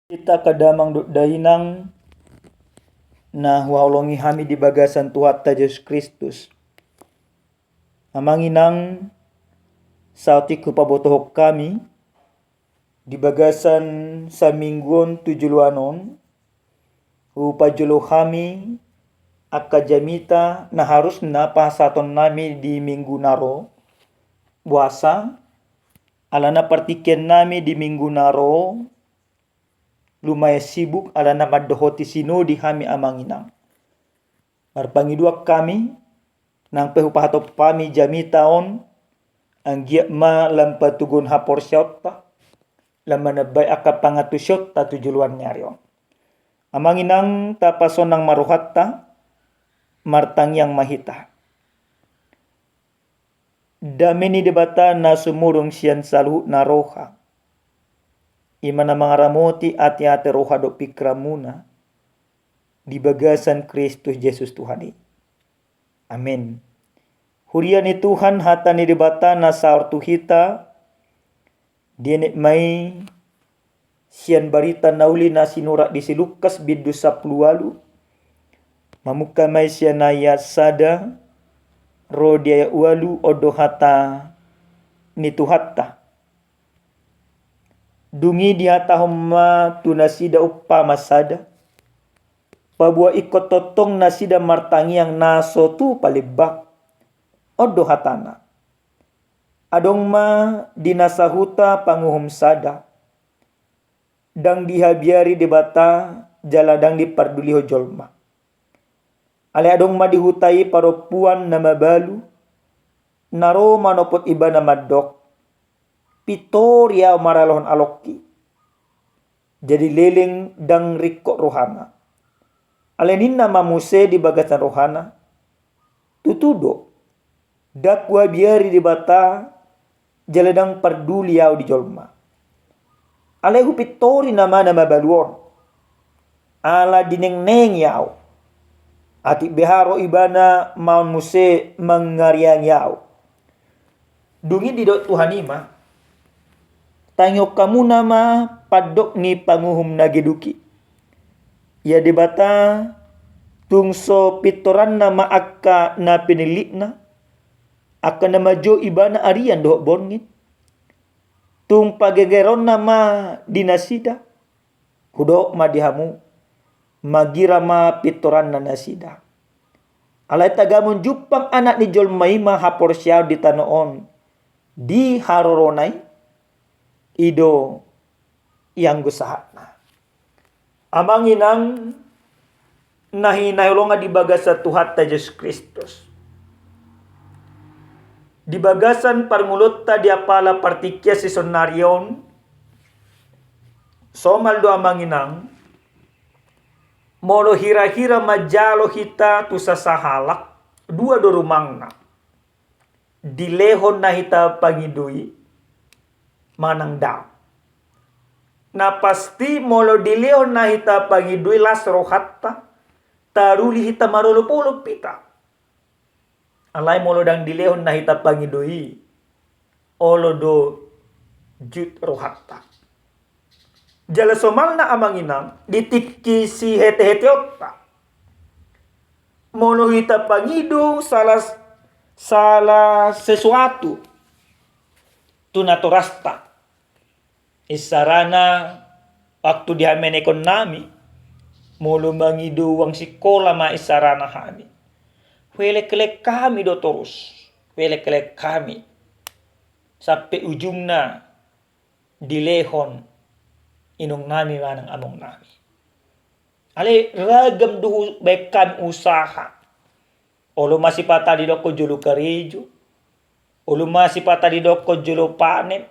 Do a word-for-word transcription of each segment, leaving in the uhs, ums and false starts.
Hita angka damang dohot dainang na huhaholongi hami di bagasan Tuhanta Jesus Kristus. Amang inang, saotik hupabotohon hami, di bagasan saminggu on tu joloan on, hupajolo hami angka jamita na harusna pasahaton nami di minggu na ro, boasa, alana partingkian nami di minggu na ro, lumayan sibuk alana mandohoti sinodi hami amang inang. Marpangidoan hami, nang pe hupahatop hami jamita on, anggiat ma lam patugon haporseaonta, lam manambai angka pangantusionta tu joloan ni ari on. Amang inang, tapasonang ma rohanta, martangiang ma hita. Dame ni Debata na sumurung sian saluhut na roha, i ma na mangaramoti ateate roha dohot pingkiranmuna di bagasan Kristus Jesus Tuhan i. Amen. Huria ni Tuhan, hata ni Debata na saor tu hita, dienet ma i sian barita na uli na sinurat di si Lukas bindu sampulu ualu, mamungka ma i sian ayat sada ro di ayat ualu. On do hata ni Tuhanta. Dung i dihatahon ma tu nasida umpama sada, paboa ingkon tongtong nasida martangiang na so tu palembang. On do hatana. Adong ma di na sahuta panguhum sada, ndang dihabiari Debata jala ndang dipardulihon jolma. Alai adong ma di huta i parompuan na mabalu, na ro manopot ibana mandok, pintor i ahu maralohon alongki. Jadi leleng ndang ringkot rohana. Alai ninna ma muse di bagasan rohana, tutu do, ndang huhabiari Debata jala ndang parduli ahu di jolma. Alai hupintori nama na mabalu on, ala dinengnengi ahu. Atik beha ro ibana maon muse mangariangi ahu. Dung i didok Tuhan i ma, tangihon hamuna ma pandok ni panguhum na geduk i. Ia Debata tung so pintoranna ma angka na pinillitna, angka na manjou ibana arian dohot borngin. Tung pagegeronna ma di nasida. Hudok ma di hamu, magira ma pintoranna nasida. Alai tagamon jumpang Anak ni jolma i ma haporseaon di tano on, di harorona i, i do ianggo sahatna. Amang inang na hinaholongan di bagasan Tuhanta Jesus Kristus. Di bagasan parngoluonta di apala partingkian sisonari on, somal do amang inang, molo hira-hira manjalo hita tu sasahalak, dua do rumangna. Dilehon na hita pangido i manang ndang. Na pasti molo dilehon na hita pangido i las rohanta, taruli hita marolop-olop hita. Alai molo ndang dilehon na hita pangido i, olo do jut rohanta. Jala somalna amang inang, di tingki sihete-heteonta. Molo hita pangido salah, salah sesuatu tu natorasta. Isarana waktu di hamenekon nami, molo mangido uang sikola ma isarana hami. Huelek-elek hami do torus, huelek-elek hami. Sampe ujungna dilehon inong nami manang among nami. Alai ragam do baen hami usaha. Olo ma sipata didokkon jolo karejo, olo ma sipata didokkon jolo panen,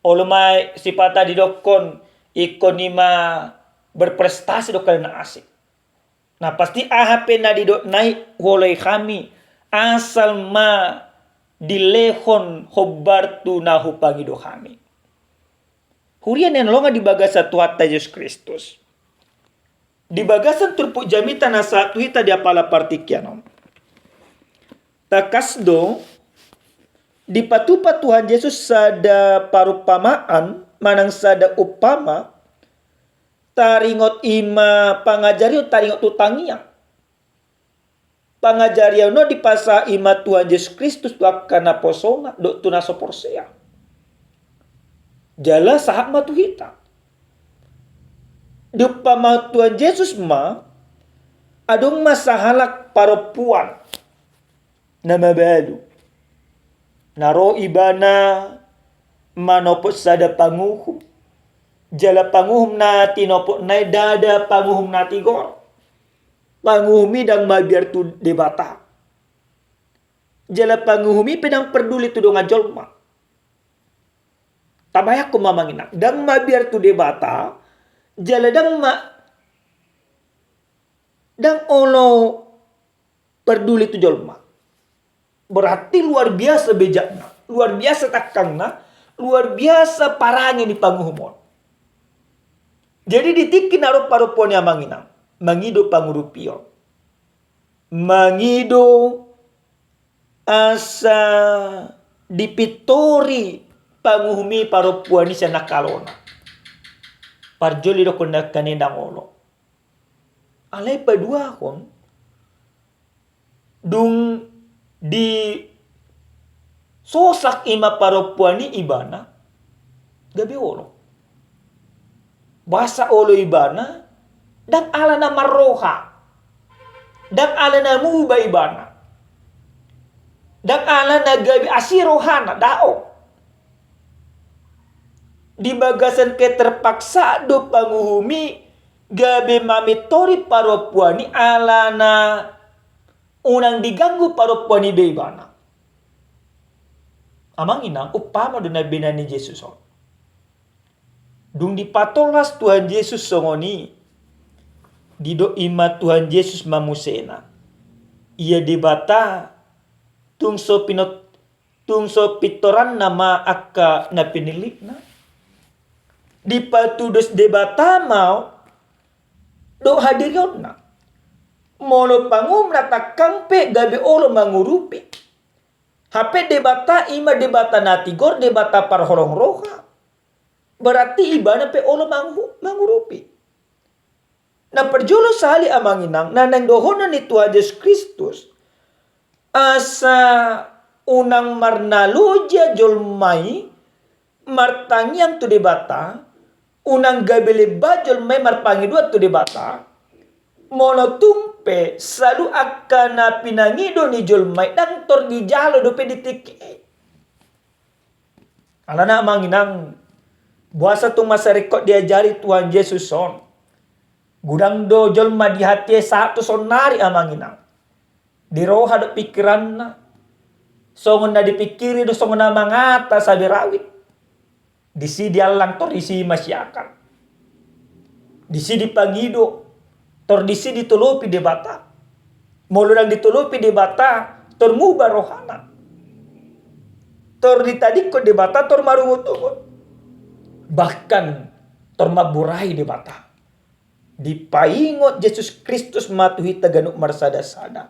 olo ma sipata didokkon ingkon i ma berprestasi dohot na asing. Na pasti aha pe na didok nai huoloi hami, asal ma dilehon hombar tu na hupangido hami. Huria na hinaholongan di bagasan Tuhanta Jesus Kristus. Di bagasan turpuk jamita na sahat tu hita di apala partingkian on. Tangkas do dipatupa Tuhan Jesus sada parumpamaan manang sada umpama taringot i ma pangajarion, taringot tu tangiang. Pangajarion on dipasahat i ma Tuhan Jesus Kristus tu angka naposona dohot tu na so porsea. Jala sahat ma tu hita. Diumpamahon Tuhan Jesus ma, adong ma sahalak parompuan na mabalu, na ro ibana manopot sada panguhum, jala panguhum na tinopotna i ndada panguhum na tigor. Panguhum i ndang mabiar tu Debata. Jala panguhum i pe ndang parduli tu dongan jolma. Tabayangkon ma, amang inang, ndang mabiar tu Debata, jala ndang ma, ndang olo parduli tu jolma. Berarti luar biasa bejakna, luar biasa tangkangna, luar biasa parange ni panguhum on. Jadi di tingki na ro parompuan i, amang inang, mangido pangurupion, mangido asa dipintori panguhum i parompuan i sian angka alona. Parjolo didokkon nangkaning ndang olo. Alai paduahon, dung disosak i ma parompuan i ibana, gabe olo. Boasa olo ibana? Ndang ala na marroha, ndang ala na muba ibana, ndang ala na gabe asi rohana, daong. Di bagasan keterpaksaan do panguhum i gabe mamintori parompuan i ala na unang diganggu parompuan i be ibana. Amang inang, umpama do na binahen ni Jesus on. Dung dipatolhas Tuhan Jesus songon i, didok i ma Tuhan Jesus mamusena, ia Debata tung so pinot-, tung so pintoranna ma angka na pinillitna. Dipatudos Debata ma dohot hadirionna. Molo panguhum na tangkang pe gabe olo mangurupi. Hape Debata i ma Debata na tigor, Debata parholong roha. Berarti ibana pe olo mangu-, mangurupi. Na parjolo sahali, amang inang, na naeng dohonon ni Tuhan Jesus Kristus, asa unang marnaloja jolma i martangiang tu Debata, unang gabe lemba jolma i marpangidoan tu Debata, molo tung pe saluhut angka na pinangido ni jolma i ndang tor dijalo dope di tingki i. Alana, amang inang, boasa tung masa ringkot diajari Tuhan Jesus on? Godang do jolma di hatiha sahat tu saonnari, amang inang. Di roha dohot pingkiranna, songon na dipingkiri do songon na mangata sabe rawit. Disi diallang tor disi masiakal. Disi dipangido tor disi ditolopi Debata. Molo ndang ditolopi Debata, tor muba rohana. Tor ditadingkon Debata, tor marungutungut. Bahkan tor mamburai Debata. Dipaingot Jesus Kristus ma tu hita ganup marsadasada.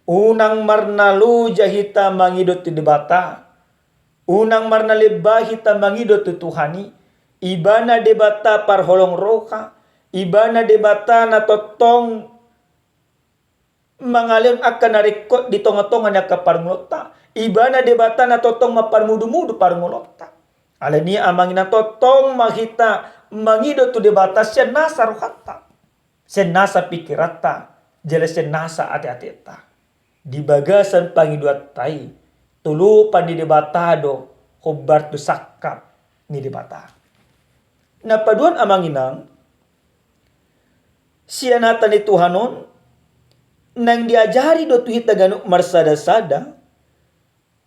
Unang marnaloja hita mangido tu Debata. Unang marnalemba hita mangido tu Tuhan i. Ibana Debata parholong roha. Ibana Debata na tongtong mangalehon angka na ringkot di tongatonga ni angka parngoluonta. Ibana Debata na tongtong mamparmudumudu parngoluonta. Alani i, amang inang, tongtong ma hita mangido tu Debata sian nasa rohanta, sian nasa pingkiranta, jala sian nasa ateateta. Di bagasan pangidoanta i, tolopan ni Debata do hombar tu sangkap ni Debata. Na paduahon, amang inang, sian hata ni Tuhan on, naeng diajari do tu hita ganup marsadasada,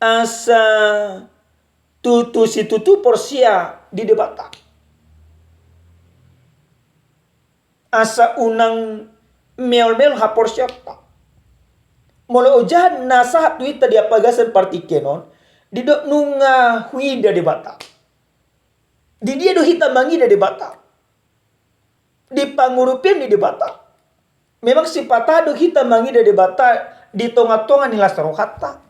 asa tutu situtu porsea di Debata. Asa unang meolmeol haporseaonta. Molo ojahan na sahat tu hita di bagasan partingkian on, didok nunga huida Debata. Di dia do hita mangida Debata? Di pangurupion ni Debata. Memang sipata do hita mangida Debata di tongatonga ni las rohanta.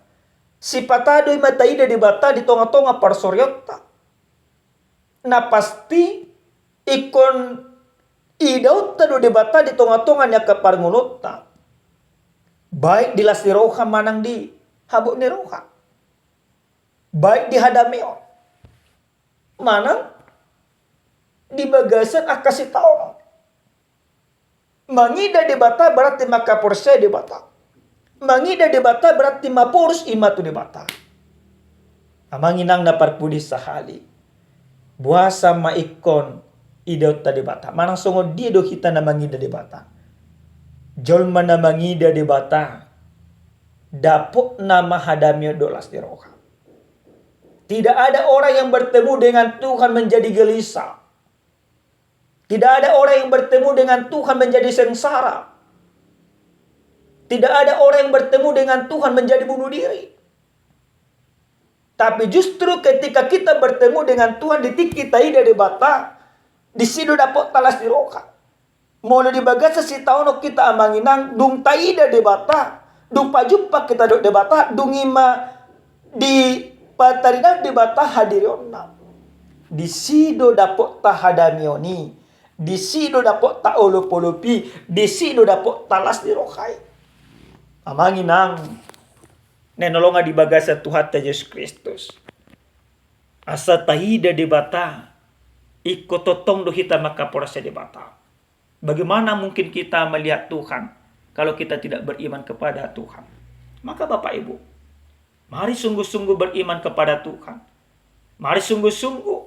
Sipata do i ma taida Debata di tongatonga parsorianta. Na pasti, ingkon do Debata di tonga-tonga ni angka parngoluonta. Baik di las ni roha manang di habot ni roha. Baik di hadameon manang di bagasan angka sitaonon. Mangida Debata berarti mangkaporseai Debata. Mangida Debata berarti maporus i ma tu Debata. Amang inang na parpudi sahali. Boasa ma ingkon idaonta Debata? Manang songon dia do hita na mangida Debata? Jolma na mangida Debata, dapotna ma hadameon dohot las ni roha. Tidak ada orang yang bertemu dengan Tuhan menjadi gelisah. Tidak ada orang yang bertemu dengan Tuhan menjadi sengsara. Tidak ada orang yang bertemu dengan Tuhan menjadi bunuh diri. Tapi justru ketika kita bertemu dengan Tuhan, di tingki taida Debata, disi do dapotta las ni roha. Molo di bagasan sitaonon hita, amang inang, dung taida Debata, dung pajumpang hita dohot Debata, dung i ma dipataridahon Debata hadirionna. Disi do dapotta hadameon i, disi do dapotta olop-olop i, disi do dapotta las ni roha i. Amang inang na hinaholongan di bagasan Tuhanta Jesus Kristus, asa taida Debata, ingkon tongtong do hita mangkaporseai Debata. Bagaimana mungkin kita melihat Tuhan kalau kita tidak beriman kepada Tuhan? Maka Bapak Ibu, mari sungguh-sungguh beriman kepada Tuhan. Mari sungguh-sungguh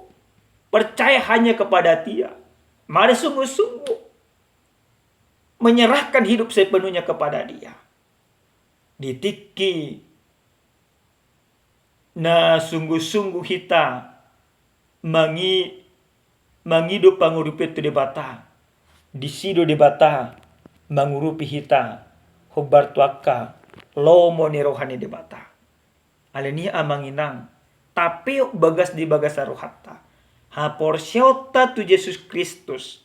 percaya hanya kepada Dia. Mari sungguh-sungguh menyerahkan hidup sepenuhnya kepada Dia. Di tingki na sungguh-sungguh hita mangi-, mangido pangurupion tu Debata, disi do Debata mangurupi hita hombar tu angka lomo ni roha ni Debata. Alani i, amang inang, tapeop bagas di bagasan rohanta haporseaonta tu Jesus Kristus,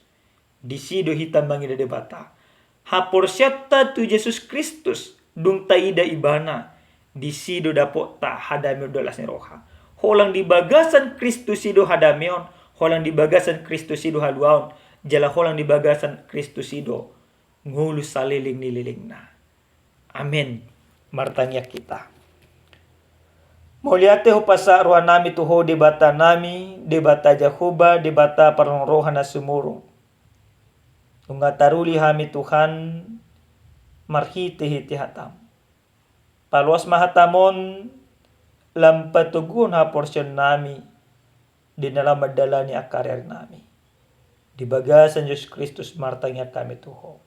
disi do hita mangida Debata. Haporseaonta tu Jesus Kristus, dung taida Ibana, disi do dapotta hadameon dohot las ni roha. Holan di bagasan Kristus i do hadameon, holan di bagasan Kristus i do haluaon, jala holan di bagasan Kristus i do ngolu saleleng ni lelengna. Amen. Martangiang hita. Mauliate hupasahat rohanami tu Ho Debatanami, Debata Jahowa, Debata parroha na sumurung. Nunga taruli hami Tuhan marhite-hite hataM. Paloas ma hataM on lam patoguhon haporseaonnami di na laho mandalani angka ari-arinami. Di bagasan Jesus Kristus martangiang hami tu Ho.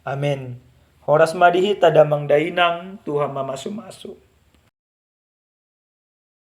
Amen. Horas ma di hita damang dainang, Tuhan mamasu-masu.